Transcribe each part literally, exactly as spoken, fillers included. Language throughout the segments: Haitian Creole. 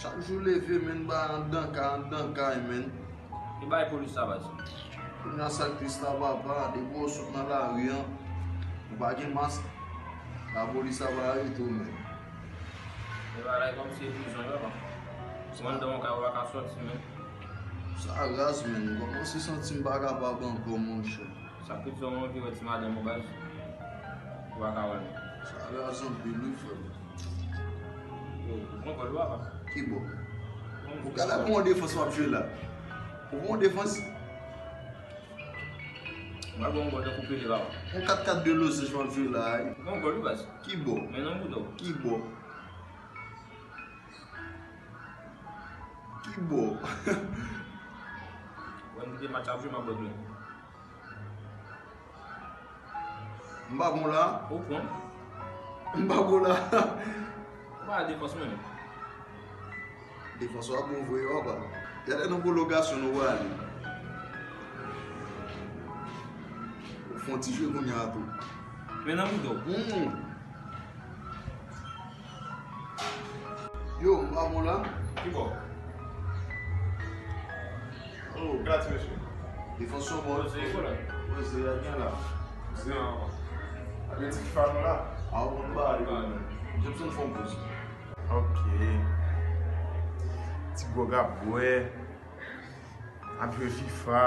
Chak jou leve, menn, ba anndan kay, anndan kay, menn. Ki bagay polis la, baz? Kounye a sa k tris la, papa, depi w sot nan lari an, ou pa gen mask, lapolis ap arete w, menn. E bagay kòmsi e prizon, papa. Ou anndan yon kay, ou pa ka sòti, menn. Sa raz, menn. M kòmanse santi m pa kapab ankò, monchè. Sa k fè w anvi wè ti madanm ou, baz? Ou pa ka wè l. Sa raz anpil, wi, frè m. Yo, ou pran gòl ou, papa? Ki bò? Ou gade pou yon defans w ap jwe la. Ou pran yon defans? Mwen bon gòl tankou Pele, papa. Yon kat kat de lozanj w ap jwe la, wi. Ou pran gòl, wi, baz. Ki bò? Men nan bouda w. Ki bò? Ki bò? Wè m kite match ap jwe, m ap bò dlo. M pa bon la. Ou pran. M pa bon la. Ou pa defans menm. Defans w ap bon vre, papa. Gade nan pwolongasyon nou prale. Ou fè yon ti jwe kounye a tou. Men nan bouda w. Hmm. Yo, m pa bon la. Ki bò? Oh. Gade ti mesye. Defansyon bò. Poze, poze, a gen la. Poze. Gen ti FIFA nou la. A, ou konn ba li. Jepson fè yon poz. Ok. Ti gwòg ap bwè. Ap jwe FIFA.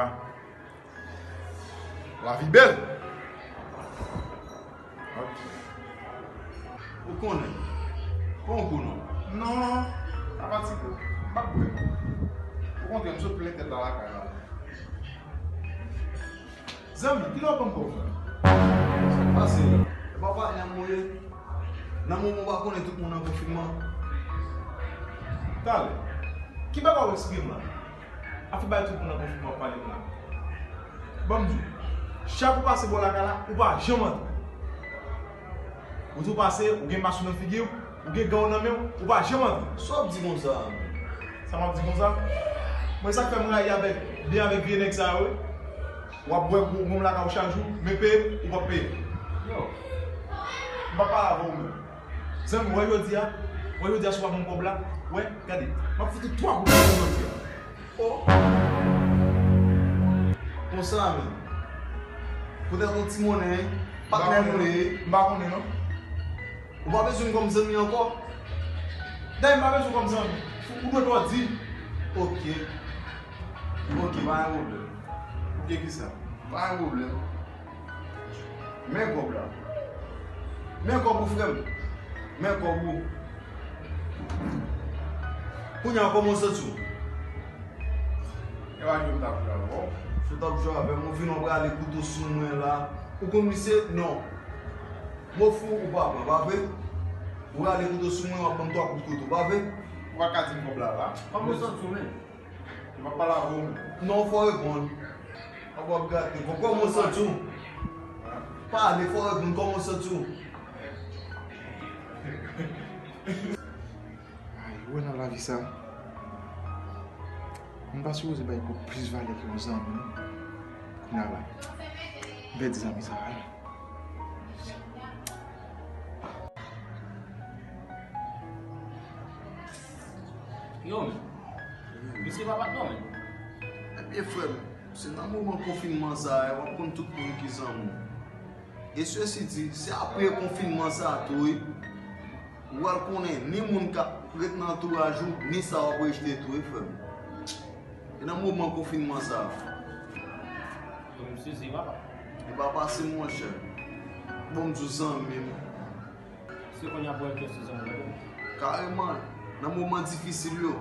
Lavi bèl. Ok. Ou konnen. Pran yon kou non. Non, apa ti kou. M p ap bwè non. Okontrè, m sot plen tèt la lakay la. Zanmi, kilè w ap ban m kòb, frè? Sa k pase la? E pa patnè m ou ye? Nan moman w pa konnen tout moun nan konfinman. Talè, ki bagay w eksprime la? Afè bay tout moun nan konfinman w ap pale m la. Ban m di w, chak ou pase bò lakay la, ou pa janm antre. Ou tou pase, ou gen mask ou nan figi w, ou gen gan ou nan men w, ou pa janm antre. Sa w ap di konsa a? Sa m ap di konsa? Mwen sa k fè m rayi avèk, byen avèk vye nèg sa yo, wi. W ap bwè gwo gonm lakay ou chak jou, men peye, ou p ap peye. Yo. M pa pale avè w menm. Zanmi, w wè jodi a, w wè jodi a si w pa ban m kòb la, wè, gade, m ap fout ou twa kout pwen jodi a. Oh. Konsa menm. Poutèt yon ti monnen, wi. Patnè nou ye. M pa konnen non. Ou pa bezwen m kòm zanmi ankò. Dayè m pa bezwen w kòm zanmi. Ou dwe tòdi. Ok. Ok, pa gen pwoblèm. Ok, kisa? Pa gen pwoblèm. Men kòb la. Men kòb ou, frè m. Men kòb ou. Kounye a, kòman w santi w? E pa jwe m t ap jwe avè w. Si w t ap jwe avè m, ou vin w ap rale kouto sou mwen la. Ou konn misye? Non. Mo fou ou pa pran, pa vre? Ou rale kouto sou mwen, w ap ban m twa kout kouto, pa vre? Ou pa ka di m kòb la la. Kòman w santi w menm? Yo pa pale avè w menm. Non, fò w reponn. Ap w ap gate. Bon, kòman w santi w? Pale, fò w reponn, kòman w santi w? Ay, ou wè nan lavi sa, moun pa sipoze bay kòb plis valè ke yon zanmi, non. Kounye a la, m pèdi zanmi sa a. Yo, men. Misye pa patnè w, men. Ebyen, frè m, se nan moman konfinman sa a, w ap konn tout moun ki zanmi w. E sesi di, se apre konfinman sa a tou, wi, ou pral konnen ni moun k ap ret nan antouraj ou, ni sa w ap rejte tou, wi, frè m. E nan moman konfinman sa a. Yo, m sezi, papa. E pa pase, monchè. Bon, m di w, zanmi m. Se kounye a pou enkyete zanmi w la. Kareman, nan moman difisil yo,